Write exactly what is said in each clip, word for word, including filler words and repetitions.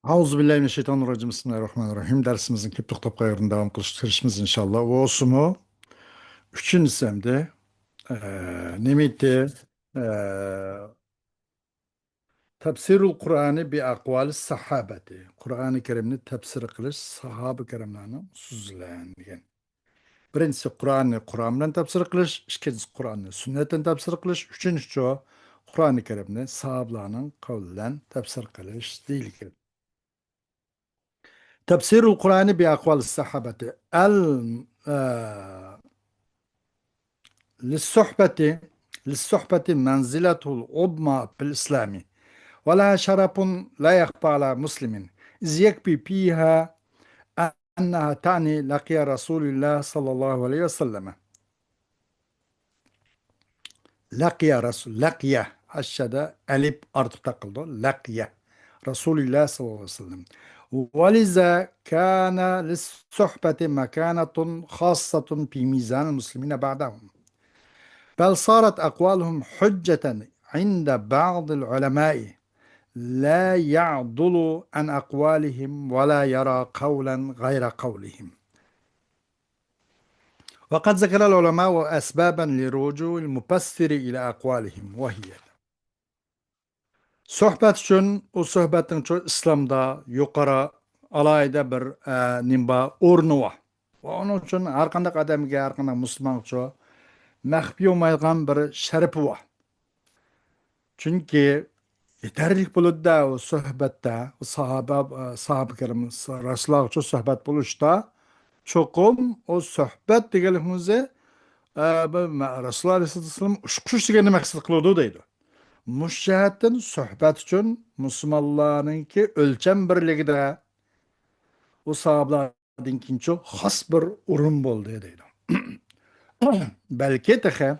أعوذ بالله من الشيطان الرجيم. بسم الله الرحمن الرحيم. دەرسىمىزنى كېلىپ توختاپ قالغان يېرىدىن داۋام قىلىشقا تىرىشىمىز، ئىنشاللا. بولسىمۇ، ئۈچىنچىسى ئەمدى، ئە، نېمىتى، ئە، تەپسىرۇل قۇرئانى بىئەقۋالىس سەھابەتى. قۇرئانى كەرىمنى تەپسىر قىلىش ساھابە كەرەملەرنىڭ سۆزى بىلەن دېگەن. بىرىنچىسى، قۇرئاننى قۇرئان بىلەن تەپسىر قىلىش، ئىككىنچىسى، قۇرئاننى سۈننەت بىلەن تەپسىر قىلىش، ئۈچىنچىسى، قۇرئانى كەرىمنى ساھابىلارنىڭ قەۋلى بىلەن تەپسىر قىلىش دېيىلگەن. تەپسىرۇل قۇرئانى بىئەقۋالىس سەھابەتى. ئەل، ئە، للصحبة، للصحبة منزلة عظمى في الإسلام، ولها شرف لا يخفى على مسلم، إذ يكفي فيها أنها تعني لقي رسول الله صلى الله عليه وسلم. لقي رسول، لقي، ئاشۇدا ئەلىپ ئارتۇق تاقىلىدۇ. لقي رسول الله صلى الله عليه وسلم. ولذا كان للصحبة مكانة خاصة في ميزان المسلمين بعدهم. بل صارت أقوالهم حجة عند بعض العلماء لا يعدل عن أقوالهم ولا يرى قولا غير قولهم. وقد ذكر العلماء أسبابا لرجوع المفسر إلى أقوالهم، وهي. سۆھبەت ئۈچۈن، ئۇ سۆھبەتنىڭچۇ ئىسلامدا يۇقىرى، ئالاھىدە بىر، ئە، نېمە بار، ئورنى بار. ۋە ئۇنىڭ ئۈچۈن ھەر قانداق ئادەمگە، ھەر قانداق مۇسۇلمانغىچۇ مەخپىي بولمايدىغان بىر شەرىپى بار. چۈنكى يېتەرلىك بولىدۇ-دە، ئۇ سۆھبەتتە، ئۇ ساھابە، ئە، ساھابە كىرام رەسۇلۇللاھقىچۇ سۆھبەت بولۇشتا، چوقۇم ئۇ سۆھبەت دېگەنلىكىمىزنى، ئە، بۇ مە-، رەسۇلۇللاھ ئەلەيھىسسالام ئۇچقۇچ دېگەننى مەقسەت قىلىدۇ دەيدۇ. مۇشۇ جەھەتتىن سۆھبەت ئۈچۈن مۇسۇلمانلارنىڭكى ئۆلچەم بىرلىكىدە ئۇ ساھابىلاردىن كېيىنچۇ خاس بىر ئورۇن بولدى دەيدۇ. بەلكى تېخى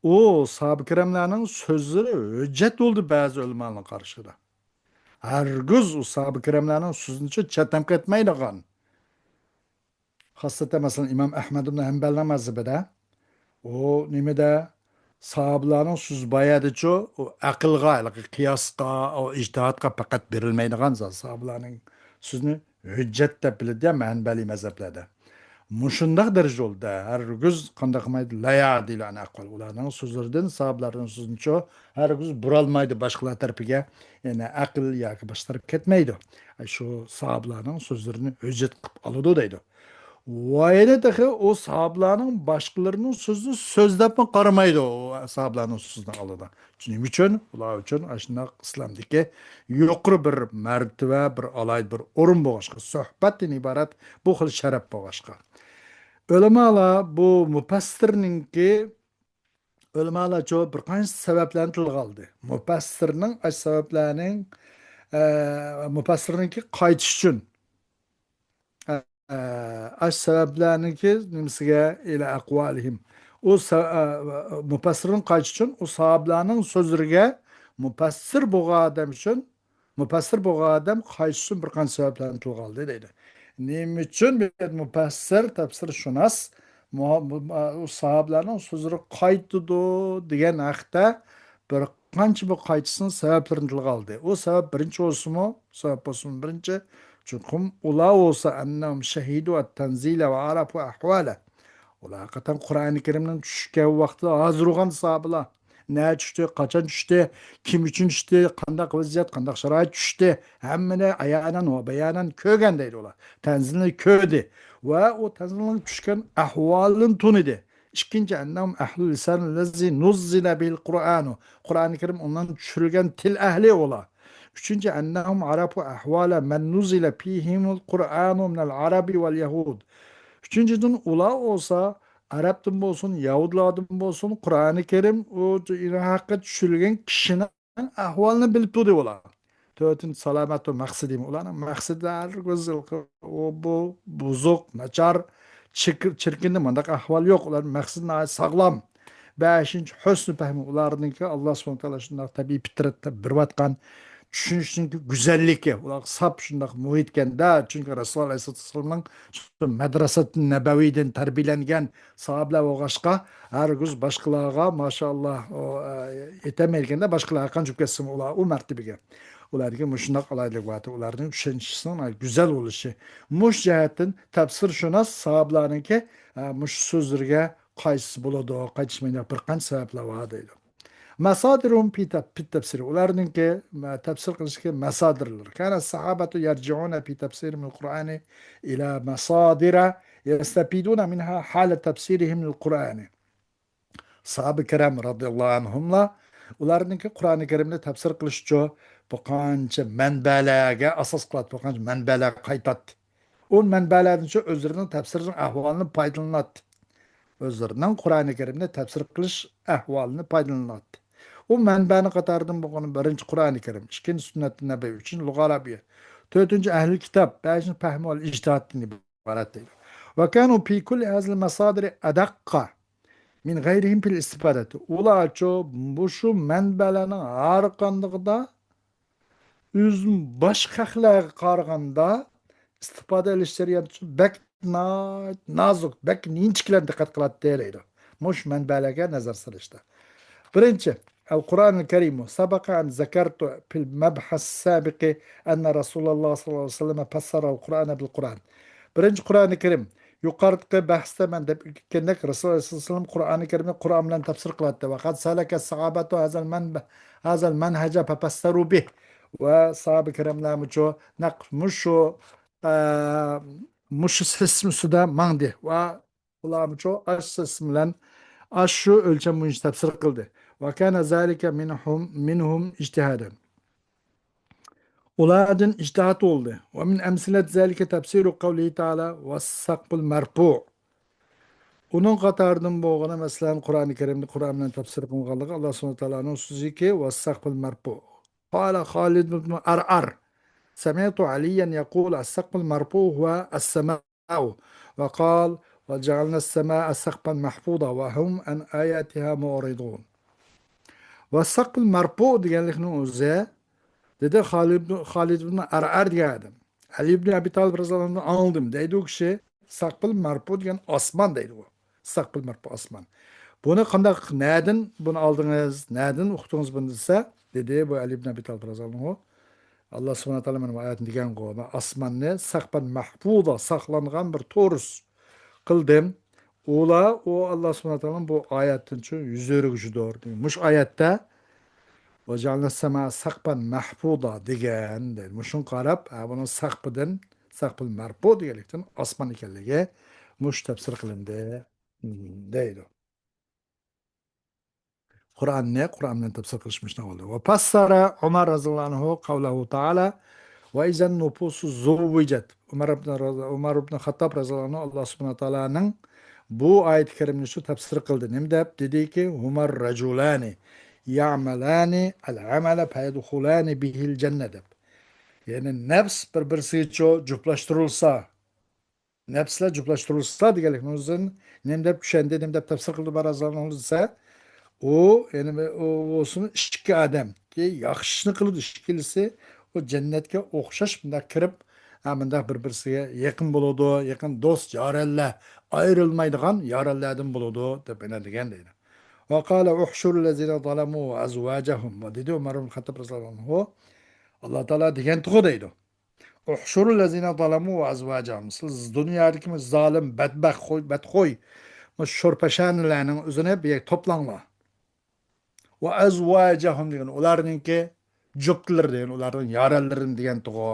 ئۇ ساھابە كىراملارنىڭ سۆزلىرى ھۆججەت بولدى بەزى ئۆلىمالارنىڭ قارىشىدا. ھەرگىز ئۇ ساھابە كىراملارنىڭ سۆزىنىچۇ چەتنەپ كەتمەيدىغان. خاسسەتەن، مەسىلەن، ئىمام ئەھمەد ئىبن ھەمبەلنىڭ مەزھىپىدە، ئۇ نېمىدە، ساھابىلارنىڭ سۆزى بايادىچۇ، ئۇ ئەقىلغا، ھېلىقى قىياسقا، ئۇ ئىجتىھادقا پەقەت بېرىلمەيدىغان زات. ساھابىلارنىڭ سۆزىنى ھۆججەت دەپ بىلىدۇ ھەنبەلىي مەزھەپلەردە. مۇشۇنداق دەرىجە يولدا ھەرگىز قانداق قىلمايدۇ، لا يەدىلۇ ئەن ئەقۋال. ئۇلارنىڭ سۆزلىرىدىن، ساھابىلارنىڭ سۆزىنىچۇ ھەرگىز بۇرالمايدۇ باشقىلار تەرىپىگە، يەنى ئەقىل ياكى باشقا تەرەپ كەتمەيدۇ. شۇ ساھابىلارنىڭ سۆزلىرىنى ھۆججەت قىلىپ ئالىدۇ دەيدۇ. ۋە يەنە تېخى ئۇ ساھابىلارنىڭ باشقىلىرىنىڭ سۆزىنى سۆزلەپمۇ قارىمايدۇ، ئۇ ساھابىلارنىڭ سۆزىنىڭ ئالدىدا. نېمە ئۈچۈن؟ ئۇلار ئۈچۈن ئاشۇنداق ئىسلامدىكى يۇقىرى بىر مەرتىۋە، بىر ئالاھىدە بىر ئورۇن بولغاچقا، سۆھبەتتىن ئىبارەت بۇ خىل شەرەپ بولغاچقا. ئۆلىمالار بۇ مۇپەسسىرنىڭكى، ئۆلىمالارچۇ بىر قانچە سەۋەبلەرنى تىلغا ئالدى. مۇپەسسىرنىڭ ئاشۇ سەۋەبلەرنىڭ، ئە، مۇپەسسىرنىڭكى قايتىش ئۈچۈن، ئە، ئاشۇ سەۋەبلەرنىڭكى نېمىسىگە، ئىلە ئەقۋالىھىم. ئۇ سە-، ئە، مۇپەسسىرنىڭ قايتىش ئۈچۈن ئۇ ساھابىلارنىڭ سۆزلىرىگە مۇپەسسىر بولغان ئادەم ئۈچۈن، مۇپەسسىر بولغان ئادەم قايتىش ئۈچۈن بىر قانچە سەۋەبلەرنى تىلغا ئالدى دەيدۇ. نېمە ئۈچۈن بۇ يەردە مۇپەسسىر، تەپسىرشۇناس، مۇ-، مۇ-، ئۇ ساھابىلەرنىڭ سۆزلىرى قايتىدۇ دېگەن ھەقتە بىر قانچە بۇ قايتىشنىڭ سەۋەبلىرىنى تىلغا ئالدى. ئۇ سەۋەب بىرىنچى بولسىمۇ، سەۋەب بولسىمۇ بىرىنچى، چوقۇم ئۇلار بولسا، ئەننەھۇم شەھىدۇ ئەت-تەنزىلە ۋە ئارەفۇ ئەھۋالە. ئۇلار ھەقىقەتەن قۇرئانى كەرىمنىڭ چۈشكەن ۋاقتىدا ھازىر بولغان ساھابىلار. نەدە چۈشتى، قاچان چۈشتى، كىم ئۈچۈن چۈشتى، قانداق ۋەزىيەت، قانداق شارائىت چۈشتى، ھەممىنى ئايانەن ۋە بايانەن كۆرگەن دەيدۇ ئۇلار. تەنزىلنى كۆردى ۋە ئۇ تەنزىلنىڭ چۈشكەن ئەھۋالىنى تونۇدى. ئىككىنچى، ئەننەھۇم ئەھلۇ لىسانىللەزى نۇززىلە بىھىل قۇرئانۇ. قۇرئانى كەرىم ئۇنىڭ چۈشۈرۈلگەن تىل ئەھلى ئۇلار. ئۈچىنچى، ئەننەھۇم ئەرەفۇ ئەھۋالە مەن نۇزىلە فىھىمۇل قۇرئانۇ مىنەل ئەرەبى ۋەل يەھۇد. ئۈچىنچىدىن، ئۇلار بولسا ئەرەبتىن بولسۇن، يەھۇدلاردىن بولسۇن، قۇرئانى كەرىم ئۇ ھەققە چۈشۈرۈلگەن كىشىنىڭ ئەھۋالىنى بىلىپ تۇردى ئۇلار. تۆتىنچى، سالامەتۇ مەقسىدىم. ئۇلارنىڭ مەقسىتى ھەرگىز ئۇ بۇ بۇزۇق، ناچار، چىركىن، چىركىندە مۇنداق ئەھۋال يوق. ئۇلارنىڭ مەقسىتى ناھايىتى ساغلام. بەشىنچى، ھۆسنى پەھمى. ئۇلارنىڭكى ئاللا سۇبھانەھۇ ۋە تائالا شۇنداق تەبىئىي پىترەتتە بېرىۋاتقان چۈشىنىشنىڭكى گۈزەللىكى، ئۇلارغا ساپ شۇنداق مۇھىتكەندە، چۈنكى رەسۇلۇللا ئەلەيھىسسالام شۇ مەدرەسەتۇ نەبەۋىدىن تەربىيەلەنگەن ساھابىلەر بولغاچقا، ھەرگىز باشقىلارغا، ماشائاللا، ئۇ، ئە، يېتەلمەيدىكەندە، باشقىلار قانچە كەتسىمۇ ئۇلار ئۇ مەرتىبىگە. ئۇلاردىكى مۇشۇنداق ئالاھىدىلىك بار، ئۇلارنىڭ چۈشىنىشىنىڭ گۈزەل بولۇشى. مۇشۇ جەھەتتىن تەپسىرشۇناس ساھابىلارنىڭكى، ئە، مۇشۇ سۆزلىرىگە قايسىسى بولىدۇ، قايسىسى بولمايدۇ، بىر قانچە سەۋەبلەر بار دەيدۇ. مەسادىرۇھۇم پى تەپ-، پى تەپسىر. ئۇلارنىڭكى، مە-، تەپسىر قىلىشتىكى مەسادىرلىرى. كان الصحابة يرجعون في تفسيرهم القرآن إلى مصادر يستفيدون منها حال تفسيرهم للقرآن. ساھابە كىرام رازىياللاھۇ ئەنھۇملار ئۇلارنىڭكى قۇرئانى كەرىمنى تەپسىر قىلىشچۇ بىر قانچە مەنبەلەرگە ئاساس قىلاتتى، بىر قانچە مەنبەلەرگە قايتاتتى. ئۇ مەنبەلەردىنچۇ ئۆزلىرىنىڭ تەپسىرىنىڭ ئەھۋالىنى پايدىلىناتتى. ئۆزلىرىنىڭ قۇرئانى كەرىمنى تەپسىر قىلىش ئەھۋالىنى پايدىلىناتتى. ئۇ مەنبەنىڭ قاتارىدىن بولغان بىرىنچى قۇرئانى كەرىم، ئىككىنچى سۈننەت نەبەۋى، ئۈچىنچى لۇغە ئەرەبىييە، تۆتىنچى ئەھلى كىتاب، بەشىنچى پەھمى ۋە ئىجتىھادتىن ئىبارەت دەيدۇ. وكانوا في كل هذه المصادر أدق من غيرهم في الاستفادة. ئۇلارچۇ مۇشۇ مەنبەلەرنىڭ ھەر قاندىقىدا ئۆزىدىن باشقا خەقلەرگە قارىغاندا ئىستىپادە ئېلىش جەريانى بەك نا-، نازۇك، بەك ئىنچىكىلەرنى دىققەت قىلاتتى دەيدۇ. مۇشۇ مەنبەلەرگە نەزەر سېلىشتا. بىرىنچى، القرآن الكريم. سبق أن ذكرت في المبحث السابق أن رسول الله صلى الله عليه وسلم فسر القرآن بالقرآن. بىرىنچى، قۇرئانى كەرىم. يۇقىرىقى بەھستە مەن دەپ ئۆتكەندەك، رەسۇلۇللا ئەلەيھىسسالام قۇرئانى كەرىمنى قۇرئان بىلەن تەپسىر قىلاتتى. وقد سلك الصحابة هذا المنب-، هذا المنهج ففسروا به. ۋە ساھابە كىراملارمۇچۇ نەق مۇشۇ، ئە، مۇشۇ سىستېما ئۈستىدە ماڭدى. ۋە ئۇلارمۇچۇ ئاشۇ سىستېما بىلەن ئاشۇ ئۆلچەم بويىچە تەپسىر قىلدى. وكان ذلك منهم، منهم اجتهادا. ئۇلاردىن ئىجتىھات بولدى. ومن أمثلة ذلك تفسير قوله تعالى والسقف المرفوع. ئۇنىڭ قاتارىدىن بولغىنى، مەسىلەن، قۇرئانى كەرىمنى قۇرئان بىلەن تەپسىر قىلغانلىقى، ئاللا سۇبھانەھۇ ۋە تائالانىڭ سۆزىكى، والسقف المرفوع. قال خالد بن أرأر، سمعت عليا يقول السقف المرفوع هو السماء، وقال وجعلنا السماء سقفا محفوظا وهم عن آياتها معرضون. والسقف المرفوع دېگەنلىكنىڭ ئۆزى، دېدى خالىد، خالىد ئىبن ئەرئەر دېگەن ئادەم. ئەلى ئىبن ئەبى تالىب رەزىياللاھۇ ئەنھۇدىن ئاڭلىدىم دەيدۇ ئۇ كىشى. سەقفىل مەرپۇ دېگەن ئاسمان دەيدۇ ئۇ. سەقفىل مەرپۇ ئاسمان. بۇنى قانداق، نەدىن بۇنى ئالدىڭىز، نەدىن ئۇقتىڭىز بۇنى دېسە، دېدى بۇ ئەلى ئىبن ئەبى تالىپ رەزىياللاھۇ ئەنھۇ، ئاللا سۇبھانەھۇ ۋە تائالا مانا بۇ ئايەتنى دېگەنغۇ، مەن ئاسماننى سەقفەن مەھفۇزا، ساقلانغان بىر تورۇس قىلدىم. ئۇلار، ئۇ ئاللا سۇبھانەھۇ ۋە تائالانىڭ بۇ ئايەتتىن شۇ يۈز ئۆرۈگۈچىدۇر. مۇشۇ ئايەتتە ۋە جەئەلنەس سەمائە سەقفەن مەھفۇزا دېگەن دەيدۇ. مۇشۇنى قاراپ، ھە، بۇنىڭ سەقفىدىن، سەقفىل مەرپۇ دېگەنلىكتىن ئاسمان ئىكەنلىكى مۇشۇ تەپسىر قىلىندى، دەيدۇ. قۇرئاننى قۇرئان بىلەن تەپسىر قىلىش مۇشۇنداق بولدى. وفسر عمر رضي الله عنه قوله تعالى وإذا النفوس زوجت. ئۆمەر ئىبن، ئۆمەر ئىبن خەتتاب رەزىياللاھۇ ئەنھۇ ئاللا سۇبھانەھۇ ۋە تائالانىڭ بۇ ئايەت كەرىمىنى شۇ تەپسىر قىلدى. نېمە دەپ؟ دېدىكى، هما الرجلان يعملان العمل فيدخلان به الجنة دەپ. يەنى نەپس بىر-بىرسىگە جۇپلاشتۇرۇلسا، نەپسلەر جۇپلاشتۇرۇلسا دېگەنلىكنىڭ ئۆزىدىن نېمە دەپ چۈشەندى، نېمە دەپ تەپسىر قىلدى بۇ رەزىياللاھۇ ئەنھۇ دېسە، ئۇ، يەنى ئۇ بولسىمۇ ئىككى ئادەم كى ياخشى ئىشنى قىلىدۇ، ئىككىلىسى ئۇ جەننەتكە ئوخشاش مۇنداق كىرىپ، ھە، مۇنداق بىر-بىرسىگە يېقىن بولىدۇ، يېقىن دوست، يارەنلەر، ئايرىلمايدىغان يارەنلەردىن بولىدۇ دەپ يەنە دېگەن دەيدۇ. وقال احشروا الذين ظلموا وأزواجهم. دېدى ئۆمەر ئىبن خەتتاب رەزىياللاھۇ ئەنھۇ، ئاللا تائالا دېگەنتىغۇ دەيدۇ. احشروا الذين ظلموا وأزواجهم. سىز دۇنيادىكى زالىم، بەتبەخت، خوي-، بەتخوي، مۇشۇ شورپەشانىلەرنىڭ ئۆزىنى بىر يەرگە توپلاڭلار. وأزواجهم دېگەن ئۇلارنىڭكى جۈپتىلىرى دېگەن، ئۇلارنىڭ يارەنلىرىنى دېگەنتىغۇ.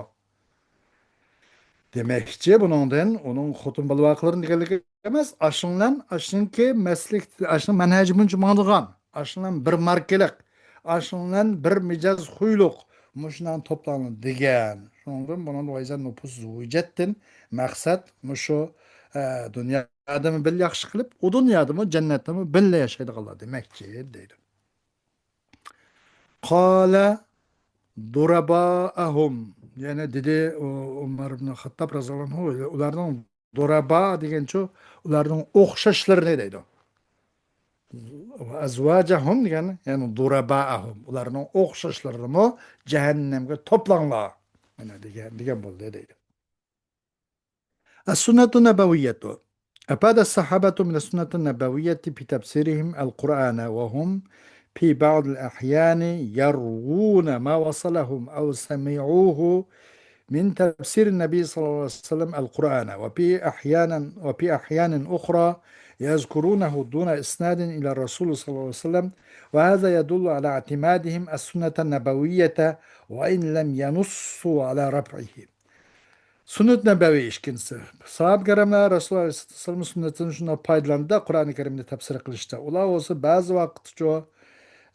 دېمەكچى، بۇنىڭدىن ئۇنىڭ خوتۇن بالىۋاقلىرىنى دېگەنلىكى ئەمەس، ئاشۇنىڭ بىلەن، ئاشۇنىڭكى مەسلىك، ئاشۇنىڭ مەنھەجى بويىچە ماڭىدىغان، ئاشۇنىڭ بىر ماركىلىق، ئاشۇنىڭ بىر مىجەز خۇيلۇق، مۇشۇلارنى توپلاڭلار دېگەن. شۇنىڭدىن بۇنىڭدا ۋەيزەن نۇپۇس زۇۋۇجەتتىن مەقسەت مۇشۇ، ئە، دۇنيادىمۇ بىللە ياخشى قىلىپ، ئۇ دۇنيادىمۇ جەننەتتىمۇ بىللە ياشايدىغانلار دېمەكچى دەيدۇ. قال ضرباؤهم، يەنى دېدى ئۇ ئۆمەر ئىبن خەتتاب رەزىياللاھۇ ئەنھۇ، ئۇلارنىڭ ضرباء دېگەنچۇ، ئۇلارنىڭ ئوخشاشلىرىنى دەيدۇ. وأزواجهم دېگەن، يەنى ضرباءهم، ئۇلارنىڭ ئوخشاشلىرىنىمۇ جەھەننەمگە توپلاڭلار. مانا دېگەن، دېگەن بولدى دەيدۇ. السنة النبوية. أفاد الصحابة من السنة النبوية في تفسيرهم القرآن، وهم في بعض الأحيان يروون ما وصلهم أو سمعوه من تفسير النبي صلى الله عليه وسلم القرآن، وفي أحيانا، وفي أحيان أخرى يذكرونه دون إسناد إلى الرسول صلى الله عليه وسلم، وهذا يدل على اعتمادهم السنة النبوية وإن لم ينصوا على رفعه. سۈننەت نەبەۋى ئىككىنچىسى. ساھابە كىراملار رەسۇلۇللاھ ئەلەيھىسسالامنىڭ سۈننىتىدىن شۇنداق پايدىلاندى قۇرئانى كەرىمنى تەپسىر قىلىشتا. ئۇلار بولسا بەزى ۋاقىتچۇ،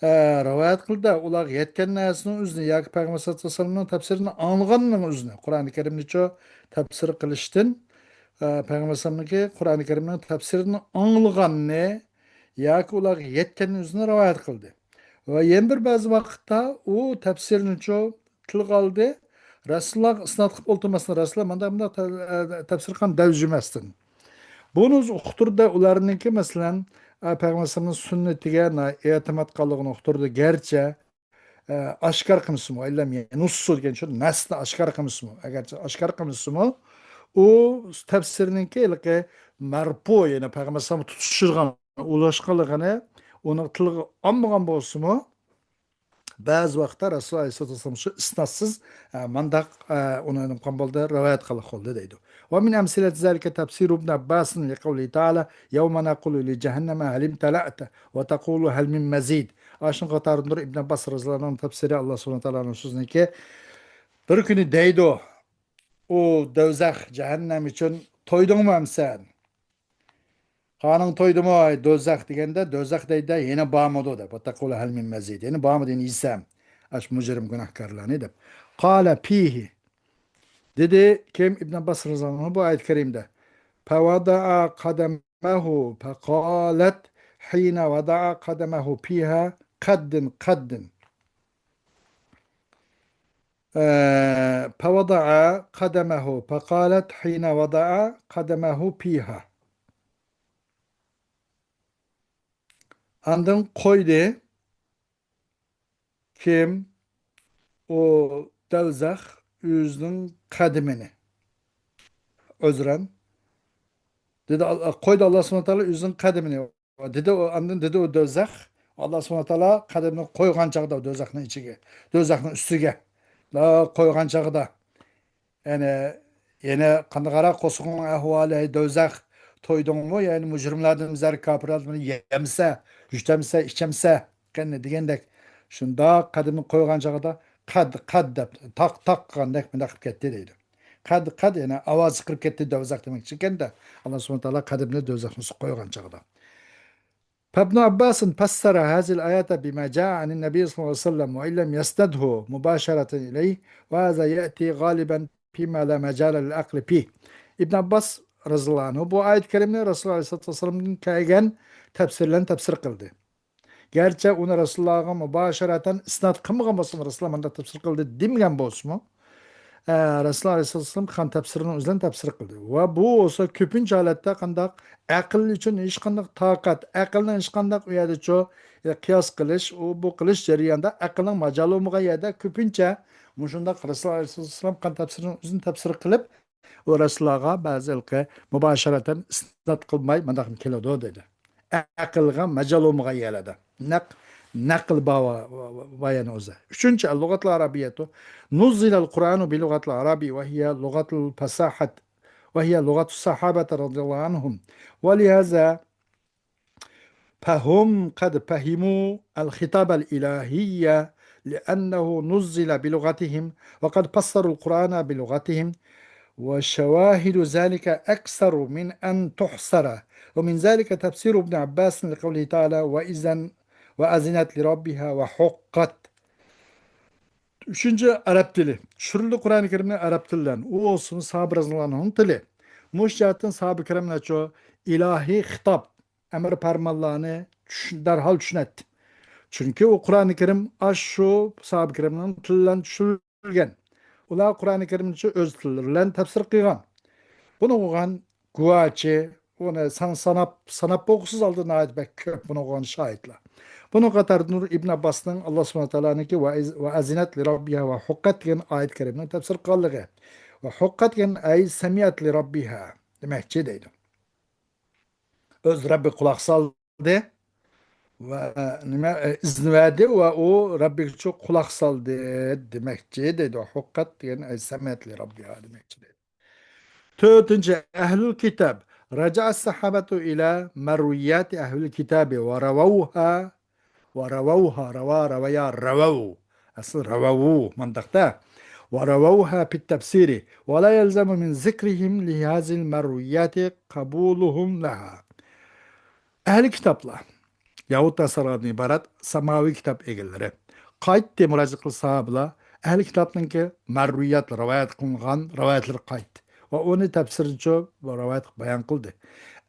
ئە، رىۋايەت قىلدى، ئۇلارغا يەتكەن نەرسىنىڭ ئۆزىنى ياكى پەيغەمبەر سەللەللاھۇ ئەلەيھى ۋەسەللەمنىڭ تەپسىرىنى ئاڭلىغاننىڭ ئۆزىنى، قۇرئانى كەرىمنىچۇ تەپسىر قىلىشتىن، ئە، پەيغەمبەر ئەلەيھىسسالامنىڭكى قۇرئانى كەرىمنىڭ تەپسىرىنى ئاڭلىغاننى ياكى ئۇلارغا يەتكەننىڭ ئۆزىنى رىۋايەت قىلدى. ۋە يەنە بىر بەزى ۋاقىتتا ئۇ تەپسىرنىچۇ تىلغا ئالدى. رەسۇلۇللاھقا ئىسناد قىلىپ ئولتۇرماستىن، رەسۇلۇللاھ مانداق، مانداق تە-، ئە، تەپسىر قىلغان دەۋجىمەستىن. بۇنى ئۇقتۇردى ئۇلارنىڭكى، مەسىلەن، ئە، پەيغەمبەر ئەلەيھىسسالامنىڭ سۈننىتىگە نا-، ئېتىماد قىلغانلىقىنى ئۇقتۇردى. گەرچە، ئە، ئاشكارا قىلمىسىمۇ، ئىللەم يەنۇسسۇ دېگەن شۇ نەسنى ئاشكارا قىلمىسىمۇ، ئەگەرچە ئاشكارا قىلمىسىمۇ، ئۇ تەپسىرنىڭكى ھېلىقى مەرپۇ، يەنى پەيغەمبەر ئەلەيھىسسالامغا تۇتۇشتۇرغان، ئۇلاشقانلىقىنى ئۇنىڭ تىلغا ئالمىغان بولسىمۇ، بەزى ۋاقىتتا رەسۇلۇللاھ ئەلەيھىسسالاتۇ ۋەسسالام شۇ ئىسنادسىز، ئە، مانداق، ئە، ئۇنى نېمە قىلغان بولدى، رىۋايەت قىلغان بولدى دەيدۇ. ومن أمثلة ذلك تفسير ابن عباس لقوله تعالى: يوم نقول لجهنم هل امتلأت وتقول هل من مزيد. ئاشۇنىڭ قاتارىدىندۇر ئىبن ئابباس رەزىياللاھۇ ئەنھۇنىڭ تەپسىرى، ئاللا سۇبھانەھۇ تائالانىڭ سۆزىنىكى، بىر كۈنى دەيدۇ، ئۇ دوزاخ، جەھەننەم ئۈچۈن، تويدۇڭمۇ ئەمسە؟ قارنىڭ تويدىمۇ، ئەي دوزاخ دېگەندە، دوزاخ دەيدۇ، يەنە بارمىدۇ دەپ. وتقول هل من مزيد، يەنە بارمىدۇ، يەنە يېسەم ئاشۇ مۇجرىم گۇناھكارلارنى دەپ. قال فيه، دېدى كىم؟ ئىبن ئابباس رەزىياللاھۇ ئەنھۇ بۇ ئايەت كەرىمدە. فوضع قدمه فقالت حين وضع قدمه فيها قد قد. ئە، فوضع قدمه فقالت حين وضع قدمه فيها. ئاندىن قويدى كىم؟ ئۇ دوزاخ ئۆزىنىڭ قەدىمىنى. ئۆزرەن. دېدى، ئال-، قويدى ئاللا سۇبھانەھۇ تائالا ئۆزىنىڭ قەدىمىنى. دېدى ئۇ، ئاندىن دېدى ئۇ دوزاخ، ئاللا سۇبھانەھۇ تائالا قەدىمىنى قويغان چاغدا دوزاخنىڭ ئىچىگە، دوزاخنىڭ ئۈستىگە، لا قويغان چاغدا، يەنى، يەنە قانداقراق قوسۇقنىڭ ئەھۋالى، ئەي دوزاخ، تويدۇڭمۇ؟ يەنى مۇجرىملاردىن بىزلەر كاپىرلار بۇنى يەمسە، يۇتەمسە، ئىچەمسە، قېنى دېگەندەك، شۇنداق قەدىمىنى قويغان چاغدا قەد، قەد دەپ، تاق، تاق قىلغاندەك مۇنداق قىلىپ كەتتى دەيدۇ. قەد، قەد، يەنى ئاۋاز چىقىرىپ كەتتى، دوزاخ دېمەكچى ئىكەن-دە، ئاللا سۇبھانەھۇ تائالا قەدىمىنى دوزاخنى قويغان چاغدا. فابن عباس فسر هذه الآية بما جاء عن النبي صلى الله عليه وسلم وإن لم يستنده مباشرة إليه، وهذا يأتي غالبا فيما لا مجال للعقل فيه. ئىبن ئابباس رەزىياللاھۇ ئەنھۇ بۇ ئايەت كەرىمنى رەسۇلۇللاھ ئەلەيھىسسالاتۇ ۋەسسالامدىن كەلگەن تەپسىرلەرنى تەپسىر قىلدى. گەرچە ئۇنى رەسۇلۇللاھقا مۇباشىرەتەن ئىسناد قىلمىغان بولسىمۇ، رەسۇلۇللاھ مۇنداق تەپسىر قىلدى دېمىگەن بولسىمۇ، ئە، رەسۇلۇللاھ ئەلەيھىسسالام قىلغان تەپسىرنىڭ ئۆزىدىن تەپسىر قىلدى. ۋە بۇ بولسا كۆپىنچە ھالەتتە قانداق؟ ئەقىل ئۈچۈن ھېچقانداق تاقەت، ئەقىلنىڭ ھېچقانداق ئۇ يەردىچۇ، ئە، قىياس قىلىش، ئۇ، بۇ قىلىش جەريانىدا ئەقىلنىڭ ماجالى بولمىغان يەردە كۆپىنچە مۇشۇنداق رەسۇلۇللاھ ئەلەيھىسسالام قىلغان تەپسىرنىڭ ئۆزىنى تەپسىر قىلىپ، ئۇ رەسۇلۇللاھقا بەزى ھېلىقى مۇباشىرەتەن ئىسناد قىلماي مۇنداق كېلىدۇ دېدى. ئەقىلگە ماجال بولمىغان يەرلەردە. نەق-، نەقىل بار، بار يەنە ئۆزى. ئۈچىنچى، اللغة العربية. نزل القرآن باللغة العرب وهي لغة الفصاحة، وهي لغة الصحابة رضي الله عنهم. ولهذا فهم قد فهموا الخطاب الإلهي لأنه نزل بلغتهم، وقد فسروا القرآن بلغتهم، وشواهد ذلك أكثر من أن تحصر، ومن ذلك تفسير ابن عباس لقوله تعالى: وإذن، وأذنت لربها وحقت. ئۈچىنچى، ئەرەب تىلى. چۈشۈرۈلدى قۇرئانى كەرىمنى ئەرەب تىلىدىن. ئۇ بولسۇن ساھابە رەزىياللاھۇ ئەنھۇنىڭ تىلى. مۇشۇ جەھەتتىن ساھابە كىراملارچۇ ئىلاھىي خىتاب، ئەمر پەرمانلارنى چۈش-، دەرھال چۈشىنەتتى. چۈنكى ئۇ قۇرئانى كەرىم ئاشۇ ساھابە كىرامنىڭ تىلى بىلەن چۈشۈرۈلگەن. ئۇلار قۇرئانى كەرىمنى ئۆز تىللىرى بىلەن تەپسىر قىلغان. بۇنى ئۇققان گۇۋاچى، بۇنى سان ساناپ، ساناپ بولغۇسىز ھالدا ناھايىتى بەك كۆپ بۇنىڭغا شاھىتلار. بۇنىڭ قاتارىدىن ئىبن ئابباسنىڭ ئاللا سۇبھانەھۇ ۋە تائالانىڭكى ۋە ئەز-، ۋە ئەزىنەت لىرەببىھا ۋە ھۇققەت دېگەن ئايەت كەرىمىنىڭ تەپسىر قىلغانلىقى. ۋە ھۇققەت دېگەن ئەي سەمىئەت لىرەببىھا دېمەكچى دەيدۇ. ئۆز رەببىگە قۇلاق سالدى ۋە نېمە، ئىزىن بەردى ۋە ئۇ رەببىگىچۇ قۇلاق سالدى دېمەكچى دەيدۇ. ھۇققەت دېگەن ئەي سەمىئەت لىرەببىھا دېمەكچى دەيدۇ. تۆتىنچى، ئەھلۇل كىتاب. رجع الصحابة إلى مرويات أهل الكتاب ورواوها، ورواوها، روا، روايا، رواو. ئەسلى رواوۇ، مانداقتا. ورواوها في التفسير، ولا يلزم من ذكرهم لهذه المرويات قبولهم لها. ئەھلى كىتابلار، يەھۇد ناسارادىن ئىبارەت ساماۋىي كىتاب ئىگىلىرى قايتتى مۇراجىئەت قىلىپ ساھابىلار ئەھلى كىتابنىڭكى مەرۋىيات، رىۋايەت قىلىنغان رىۋايەتلىرى قايتتى. ۋە ئۇنى تەپسىرىچۇ رىۋايەت قىلىپ بايان قىلدى.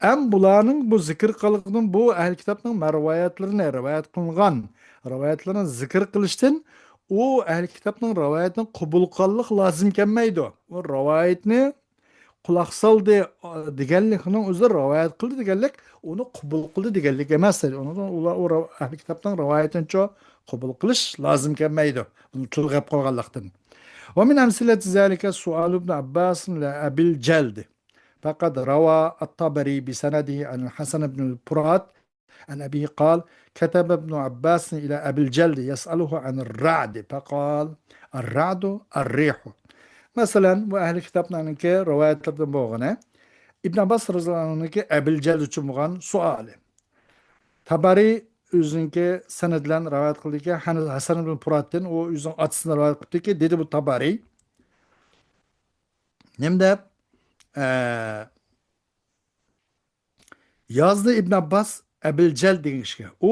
ئەم بۇلارنىڭ بۇ زىكىر قىلغىنىم بۇ ئەھلى كىتابنىڭ مەرۋىياتلىرىنى، رىۋايەت قىلىنغان رىۋايەتلىرىنى زىكىر قىلىشتىن ئۇ ئەھلى كىتابنىڭ رىۋايەتنى قوبۇل قىلغانلىق لازىم كەلمەيدۇ. ئۇ رىۋايەتنى قۇلاق سالدى، ئا، دېگەنلىكنىڭ ئۆزى رىۋايەت قىلدى دېگەنلىك، ئۇنى قوبۇل قىلدى دېگەنلىك ئەمەس. ئۇنىڭ ئۇلار، ئۇ رىۋ-، ئەھلى كىتابنىڭ رىۋايىتىنىچۇ قوبۇل قىلىش لازىم كەلمەيدۇ. بۇنى تىلغا ئېلىپ قويغانلىقتىن. ومن أمثلة ذلك سؤال ابن عباس لأبي الجلد، فقد روى الطبري بسنده عن الحسن بن الفرات عن أبيه قال: كتب ابن عباس إلى أبي الجلد يسأله عن الرعد، فقال: الرعد الريح. مەسىلەن، بۇ ئەھلى كىتابلارنىڭكى رىۋايەتلىرىدىن بولغىنى، ئىبن ئابباس رەزىياللاھۇ ئەنھۇنىڭكى ئەبىل جەلد ئۈچۈن بولغان سوئالى. تابارى ئۆزىنىڭكى سەنەد بىلەن رىۋايەت قىلدىكى، ھەن-، ھەسەن ئىبن پۇراتتىن، ئۇ ئۆزىنىڭ ئاتىسىدىن رىۋايەت قىلىپتىكى، دېدى بۇ تابارى. نېمە دەپ؟ ئە، يازدى ئىبن ئابباس ئەبىل جەل دېگەن كىشىگە. ئۇ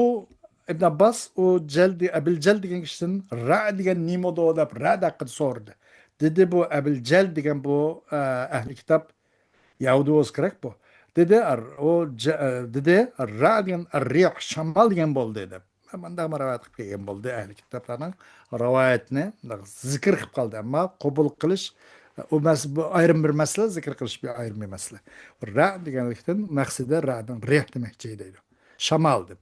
ئىبن ئابباس ئۇ جەل دې-، ئەبىل جەل دېگەن كىشىدىن رە دېگەن نېمىدۇ دەپ رە ھەققىدە سورىدى. دېدى، بۇ ئەبىل جەل دېگەن بۇ، ئە، ئەھلى كىتاب يەھۇدىي بولسا كېرەك بۇ. دېدى، ئە، ئۇ جە-، ئە، دېدى، رە دېگەن رىيھ، شامال دېگەن بولدى دەپ. مانداقمۇ رىۋايەت قىلىپ كەلگەن بولدى ئەھلى كىتابلارنىڭ رىۋايەتنى زىكىر قىلىپ قالدى. ئەمما قوبۇل قىلىش، ئۇ مەس-، بۇ ئايرىم بىر مەسىلە، زىكىر قىلىش بىر ئايرىم بىر مەسىلە. رە دېگەنلىكتىن مەقسىتى رەدىن رىيھ دېمەكچى دەيدۇ. شامال دەپ.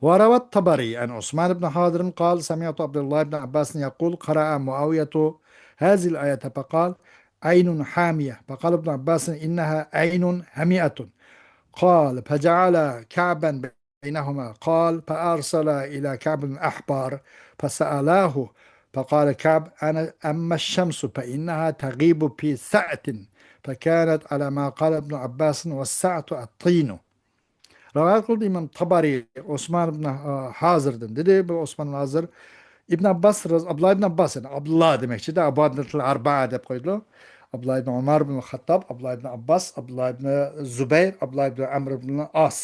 وروى الطبري عن عثمان بن حاضر قال: سمعت عبد الله بن عباس يقول: قرأ معاوية هذه الآية فقال: عين حامية. فقال ابن عباس: إنها عين هميئة. قال: فجعل كعبا بينهما. قال: فأرسل إلى كعب الأحبار فسألاه، فقال كعب: أنا، أما الشمس فإنها تغيب في سعة، فكانت على ما قال ابن عباس: والسعة الطين. رىۋايەت قىلدى ئىمام تابارى ئوسمان ئىبن، ئا، ھازىردىن. دېدى، بۇ ئوسمان ھازىر ئىبن ئابباس، ئابدۇللا ئىبن ئابباس، يەنى ئابدۇللا دېمەكچىدە، ئابادىلەتىل ئەربەئە دەپ قويىدۇ. ئابدۇللا ئىبن ئۆمەر ئىبن خەتتاب، ئابدۇللا ئىبن ئابباس، ئابدۇللا ئىبن زۇبەير، ئابدۇللا ئىبن ئەمر ئىبن ئاس.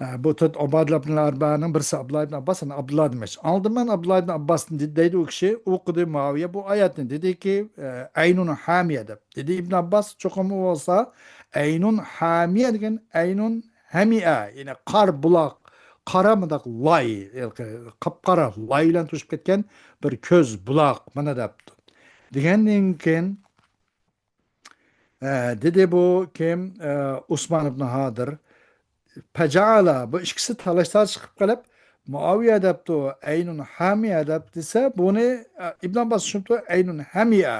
ئە، بۇ تۆت ئابادىلە ئىبن ئەربەنىڭ بىرسى ئابدۇللا ئىبن ئابباس، يەنى ئابدۇللا دېمەكچى. ئاڭلىدىم مەن ئابدۇللا ئىبن ئابباستىن، دېدى، دەيدۇ ئۇ كىشى، ئوقۇدى مۇئاۋىيە بۇ ئايەتنى، دېدىكى، ئە، ئەينۇن ھامىيە دەپ. دېدى ئىبن ئابباس، چوقۇم ئۇ بولسا، ئەينۇن ھامىيە دېگەن ئەينۇن ھەمىئە، يەنى قار بۇلاق، قارا مۇنداق لاي، قاپقارا لاي بىلەن توشۇپ كەتكەن بىر كۆز، بۇلاق، مانا دەپتۇ. دېگەندىن كېيىن، ئە، دېدى بۇ كىم؟ ئە، ئۇسمان ئىبن ھادىر. پەجەئەلە، بۇ ئىككىسى تالاش تارتىش قىلىپ قېلىپ، مۇئاۋىيە دەپتۇ، ئەينۇن ھامىيە دەپ دېسە، بۇنى، ئە، ئىبن ئابباس چۈشىنىپتۇ، ئەينۇن ھەمىئە.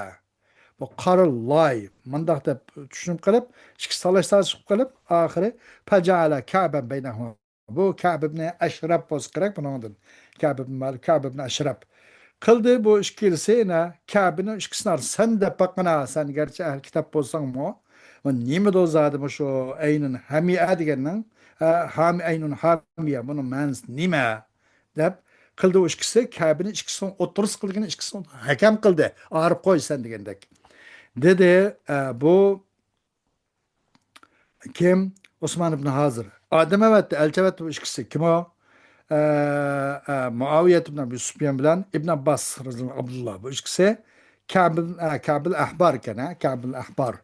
بۇ قارا لاي، مۇنداق دەپ چۈشىنىپ قېلىپ، ئىككىسى تالاش تارتىش قىلىپ قېلىپ، ئاخىرى پەجەئەلە كەئبەن بەينەھۇمە. بۇ كەئب ئىبن ئەشرەپ بولسا كېرەك بۇنىڭدىن. كەئب ئىبن مالىك، كەئب ئىبن ئەشرەپ. قىلدى بۇ ئىككىلىسى، يەنە كەئبنىڭ ئىككىسىنى ئار-، سەن دەپ باققىنا، سەن گەرچە ئەھلى كىتاب بولساڭمۇ، بۇ نېمىدۇ زادى مۇشۇ ئەينۇن ھەمىئە دېگەننىڭ، ئە، ھامى ئەينۇن ھامىيە، بۇنىڭ مەنىسى نېمە؟ دەپ قىلدى ئۇ ئىككىسى، كەبىنى ئىككىسىنىڭ ئوتتۇرىسى قىلغىنى ئىككىسىنى ھەكەم قىلدى. ئايرىپ قوي سەن دېگەندەك. دېدى، ئە، بۇ كىم؟ ئوسمان ئىبن ھازىر. ئادەم ئەۋەتتى، ئەلچى ئەۋەتتى بۇ ئىككىسى. كىم ئۇ؟ ئە، ئە، مۇئاۋىيەت ئىبن ئەبى سۇپيان بىلەن ئىبن ئابباس رەزىياللاھۇ ئەنھۇ، ئابدۇللا. بۇ ئىككىسى كەبىل، ئە، كەبىل ئەھبار ئىكەن، ھە؟ كەبىل ئەھبار.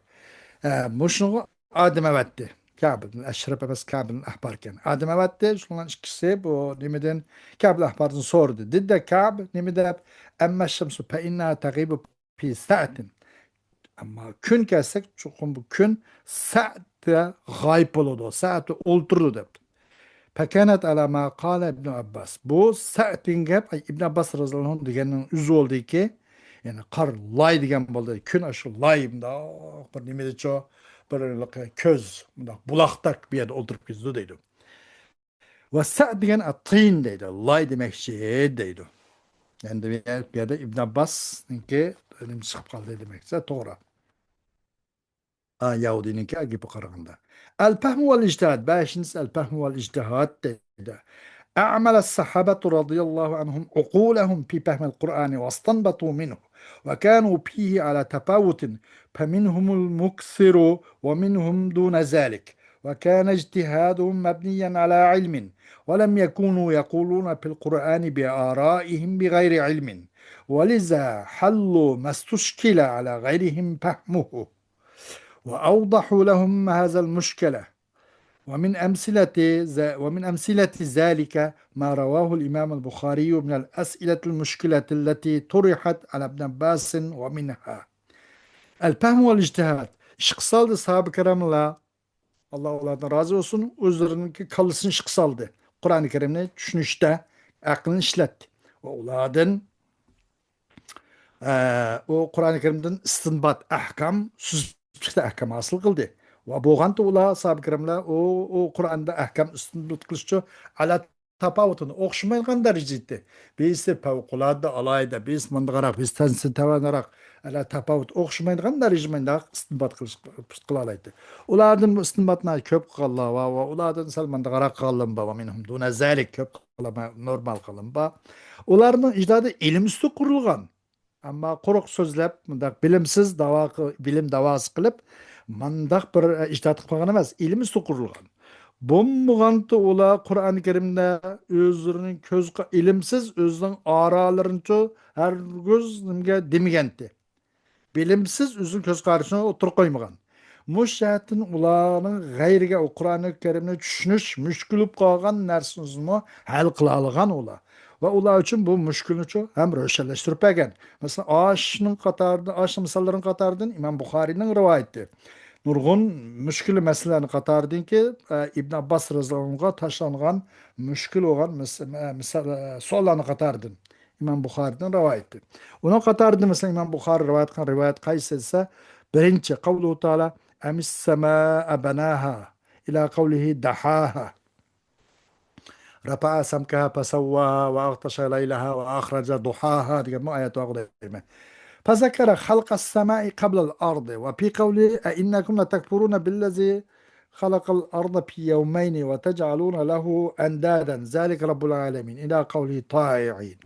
ئە، مۇشۇنىڭغا ئادەم ئەۋەتتى. كەبىل ئەشرەپ ئەمەس، كەبىل ئەھبار ئىكەن. ئادەم ئەۋەتتى، شۇنىڭ ئىككىسى بۇ نېمىدىن، كەبىل ئەھباردىن سورىدى. دېدى كەب، نېمە دەپ؟ ئەمما شەمسۇ فەئىننەھا تەغىبۇ في سعة. ئەمما كۈن كەلسەك، چوقۇم بۇ كۈن سەئەت سەئەتتە غايىب بولىدۇ، سەئەتتە ئولتۇرىدۇ دەپتۇ. فكانت على ما قال ابن عباس. بۇ سەئەت دېگەن گەپ ئىبن ئابباس رەزىياللاھۇ ئەنھۇ دېگەننىڭ ئۆزى بولدىكى، يەنى قار لاي دېگەن بولدى. كۈن ئاشۇ لاي، مۇنداق بىر نېمىدىچۇ، بىر كۆز، مۇنداق بۇلاقتەك بۇ يەردە ئولتۇرۇپ كېتىدۇ دەيدۇ. ۋە سەئەت دېگەن تىن دەيدۇ، لاي دېمەكچى دەيدۇ. ئەمدى بۇ يەردە ئىبن ئابباسنىڭكى نېمە چىقىپ قالدى دېمەكچى، توغرا. ئا، يەھۇدىينىڭكى گېپىگە قارىغاندا. الفهم والاجتهاد، بەشىنچىسى الفهم والاجتهاد دەيدۇ. أعمل الصحابة رضي الله عنهم عقولهم في فهم القرآن واستنبطوا منه، وكانوا فيه على تفاوت، فمنهم المكثر ومنهم دون ذلك، وكان اجتهادهم مبنيا على علم، ولم يكونوا يقولون في القرآن بآرائهم بغير علم، ولذا حلوا ما استشكل على غيرهم فهمه، وأوضحوا لهم هذا المشكلة. ومن أمثلة ذ-، ومن أمثلة ذلك ما رواه الإمام البخاري من الأسئلة المشكلة التي طرحت على ابن عباس ومنها الفهم والاجتهاد. ئىشقا سالدى ساھابە كىراملار، ئاللا ئۇلاردىن رازى بولسۇن، ئۆزلىرىنىڭكى كاللىسىنى ئىشقا سالدى. قۇرئانى كەرىمنى چۈشىنىشتە ئەقلىنى ئىشلەتتى. ۋە ئۇلاردىن ئە، ئۇ قۇرئانى كەرىمدىن ئىستىنبات ئەھكام، سۈزۈكلۈكتە ئەھكام ھاسىل قىلدى. ۋە بولغانتى ئۇلار، ساھابە كىراملار، ئۇ، ئۇ قۇرئاندا ئەھكام ئىستىنبات قىلىشچۇ، ئەلا تاپاۋۇتىنى، ئوخشىمايدىغان دەرىجىدە. بىرسى پەۋقۇلئاددە ئالاھىدە، بىرسى مۇنداقراق، بىرسى تەنسى تەۋەنراق، ئەلا تاپاۋۇت ئوخشىمايدىغان دەرىجىدە مۇنداق ئىستىنبات قىلىش، قىلالايتتى. ئۇلاردىن بۇ ئىستىنباتنى كۆپ قىلغانلار ۋە، ۋە ئۇلاردىن سەل مۇنداقراق قىلغانلار بار، ۋە مىنھۇم دۇنە زەلىك، كۆپ قىلغانلار، نورمال قىلغانلار بار. ئۇلارنىڭ ئىجتىھادى ئىلىم ئۈستىدە قۇرۇلغان. ئەمما قۇرۇق سۆزلەپ، مۇنداق بىلىمسىز داۋا قىل-، بىلىم داۋاسى قىلىپ، مۇنداق بىر، ئە، ئىجتىھات قىلىپ قالغان ئەمەس، ئىلىم ئۈستىدە قۇرۇلغان. بولمىغانتى ئۇلار قۇرئانى كەرىمدە ئۆزلىرىنىڭ كۆز قا-، ئىلىمسىز ئۆزىنىڭ ئارالىرىنىچۇ ھەرگىز نېمىگە دېمىگەنتى. بىلىمسىز ئۆزىنىڭ كۆز قارىشىنى ئوتتۇرىغا قويمىغان. مۇشۇ جەھەتتىن ئۇلارنىڭ غەيرىگە ئۇ قۇرئانى كەرىمنى چۈشىنىش مۈشكۈل بولۇپ قالغان نەرسىنىمۇ ھەل قىلالىغان ئۇلار. ۋە ئۇلار ئۈچۈن بۇ مۈشكۈلنىچۇ ھەم روشەنلەشتۈرۈپ بەرگەن. مەسىلەن، ئاشۇنىڭ قاتارىدا، ئاشۇ مىساللىرىنىڭ قاتارىدىن ئىمام بۇخارىنىڭ رىۋايىتى. نۇرغۇن مۈشكۈل مەسىلىلەرنىڭ قاتارىدىنكى، ئە، ئىبن ئابباس رەزىياللاھۇ ئەنھۇغا تاشلانغان مۈشكۈل بولغان مىس-، ئە، مىسال، ئە، سوئاللارنىڭ قاتارىدىن. ئىمام بۇخارىدىن رىۋايەتتە. ئۇنىڭ قاتارىدا، مەسىلەن، ئىمام بۇخارى رىۋايەت قىلغان رىۋايەت قايسى دېسە، بىرىنچى، قەۋلۇھۇ تائالا، ئەمىسسەمائە بەناھا، ئىلا قەۋلىھى دەھاھا. رەپەئە سەمكەھا فەسەۋۋاھا ۋە ئەغتەشە لەيلەھا ۋە ئەخرەجە دۇھاھا دېگەن بۇ ئايەت ۋاقۇ دەيمەن. فەزەكەرە خەلقەس سەمائى قەبلەل ئەرضى ۋە پى قەۋلىھى ئەئىننەكۇم لەتەكفۇرۇنە بىللەزى خەلەقەل ئەرضە پى يەۋمەينى ۋە تەجئەلۇنە لەھۇ ئەندادەن زالىكە رەببۇل ئالەمىن ئىلا قەۋلىھى تائىئىن.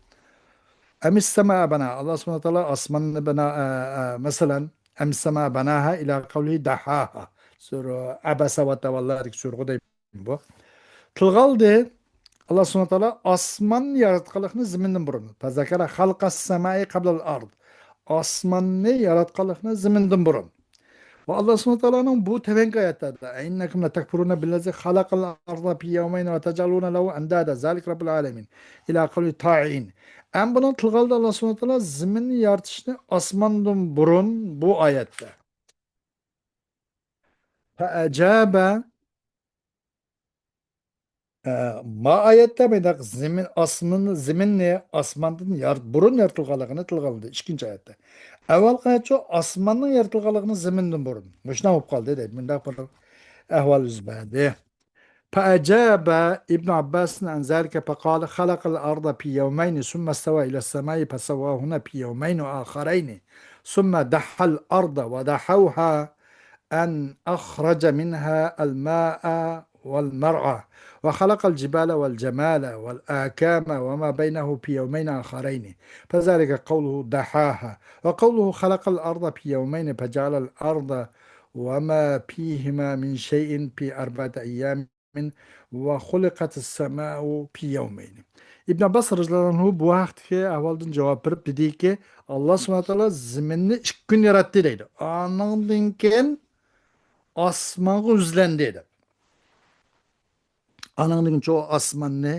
ئەمىس سەمائە بەنا. ئاللا سۇبھانەھۇ ۋە تائالا ئاسماننى بىنا، ئە، ئە، مەسىلەن، ئەمىس سەمائە بەناھا ئىلا قەۋلىھى دەھاھا. سۈرە ئەبەسە ۋە تەۋەللادىكى سۈرىغۇ دەيمەن بۇ. تىلغا ئالدى. ئاللا سۇبھانەھۇ ۋە تائالا ئاسماننى ياراتقانلىقنى زېمىندىن بۇرۇن. فەزەكەرە خەلقەس سەمائى قەبلەل ئەرض. ئاسماننى ياراتقانلىقنى زېمىندىن بۇرۇن. ۋە ئاللا سۇبھانەھۇ ۋە تائالانىڭ بۇ تۆۋەنكى ئايەتلەردە، ئەئىننەكۇم لەتەكفۇرۇنە بىللەزى خەلەقەل ئەرضە پى يەۋمەينى ۋە تەجئەلۇنە لەھۇ ئەندادە زالىكە رەببۇل ئالەمىن ئىلا قەۋلى تائىئىن. ئەمما بۇنىڭ تىلغا ئالدى ئاللا سۇبھانەھۇ ۋە تائالا زېمىننى يارىتىشنى ئاسماندىن بۇرۇن بۇ ئايەتتە. فەئەجابە ئە، ما ئايەتتە مۇنداق زېمىن، ئاسمىنى، زېمىننى ئاسماندىن يار-، بۇرۇن يارىتىلغانلىقىنى تىلغا ئالدى، ئىككىنچى ئايەتتە. ئەۋۋەلقى ئايەتچۇ ئاسماننىڭ يارىتىلغانلىقىنى زېمىندىن بۇرۇن. مۇشۇنداق بولۇپ قالدى دەيدۇ. مۇنداق بىر ئەھۋال يۈز بەردى. فأجاب ابن عباس عن ذلك فقال: خلق الأرض في يومين ثم استوى إلى السماء فسواهن في يومين آخرين ثم دحى الأرض ودحوها أن أخرج منها الماء والمرعى، وخلق الجبال والجمال والآكام وما بينه في يومين آخرين، فذلك قوله دحاها. وقوله خلق الأرض في يومين فجعل الأرض وما فيهما من شيء في أربعة أيام وخلقت السماء في يومين. ئىبن ئابباس رەزىياللاھۇ ئەنھۇ بۇ ھەقتىكى ئەھۋالدىن جاۋاب بېرىپ دېدىكى، ئاللا سۇبھانەھۇ ۋە تائالا زېمىننى ئىككى كۈن ياراتتى دەيدۇ. ئانىڭدىن كېيىن ئاسمانغا يۈزلەندى دەپ. ئانىڭدىن كېيىن شۇ ئاسماننى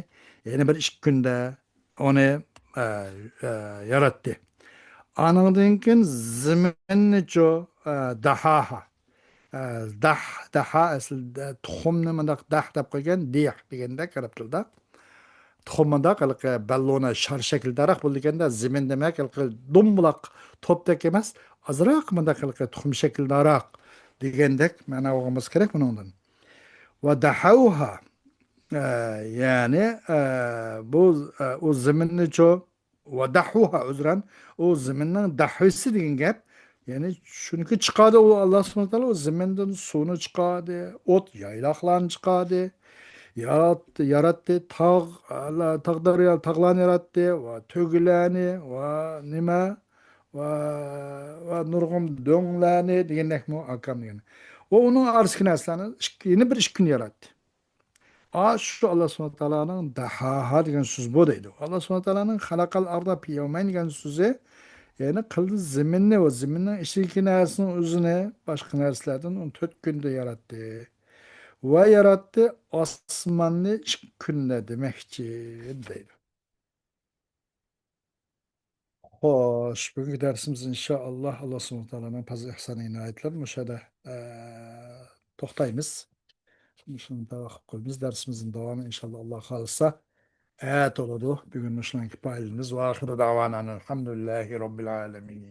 يەنە بىر ئىككى كۈندە ئۇنى، ئە، ئە، ياراتتى. ئانىڭدىن كېيىن زېمىننى شۇ، ئە، دەھاھا. ئە، دەھ، دەھا ئەسلىدە تۇخۇمنى مۇنداق دەھ دەپ قويغان، دىيەھ دېگەندەك ئەرەب تىلىدا. تۇخۇم مۇنداق ھېلىقى باللونى شار شەكىلدىراق بولىدىكەن-دە، زېمىن دېمەك ھېلىقى دومبۇلاق توپتەك ئەمەس، ئازراق مۇنداق ھېلىقى تۇخۇم شەكلىدىراق دېگەندەك مەنا ئالغىنىمىز كېرەك بۇنىڭدىن. ۋە دەھەۋھا، ئە، يەنى، ئە، بۇ، ئە، ئۇ زېمىننىچۇ، ۋە دەھۋۇھا، ئۆزرەن، ئۇ زېمىننىڭ دەھۋىسى دېگەن گەپ. يەنى شۇنىكى چىقاردى، ئۇ ئاللا سۇبھانەھۇ ۋە تائالا ئۇ زېمىندىن سۇنى چىقاردى، ئوت، يايلاقلارنى چىقاردى، ياراتتى، ياراتتى، تاغ، ئەلا-، تاغ دەريا، تاغلارنى ياراتتى، ۋە تۆگىلەرنى، ۋە نېمە، ۋە، ۋە نۇرغۇن دۆڭلەرنى دېگەندەكمۇ ئاكام دېگەن. ئۇ ئۇنىڭ ئارىسىدىكى نەرسىلەرنى ئىككى، يەنە بىر ئىككى كۈن ياراتتى. ئاشۇ ئاللا سۇبھانەھۇ ۋە تائالانىڭ دەھاھا دېگەن سۆز بۇ دەيدۇ. ئاللا سۇبھانەھۇ ۋە تائالانىڭ خەلەقەل ئەرزە فى يەۋمەين دېگەن سۆزى، يەنى قىلدى زېمىننى ۋە زېمىننىڭ ئىچىدىكى نەرسىنىڭ ئۆزىنى باشقا نەرسىلەردىن ئۇنى تۆت كۈندە ياراتتى. ۋە ياراتتى ئاسماننى ئىككى كۈندە دېمەكچى دەيدۇ. خوش، بۈگۈنكى دەرسىمىز ئىنشائاللا، ئاللا سۇبھانەھۇ ۋە تائالانىڭ پەزلى ئىھسانى ئىنايەتلىرى مۇشۇ يەردە، ئە، توختايمىز. مۇشۇنى تاۋاق قىلىپ قويىمىز. دەرسىمىزنىڭ داۋامى ئىنشائاللا، ئاللا خالىسا، ئەتە بولىدۇ. بۈگۈن مۇشۇنىڭ كىپايىلىمىز. ۋە ئاخىرۇ دەۋانا ئەلھەمدۇلىللاھى رەببىل ئالەمىن.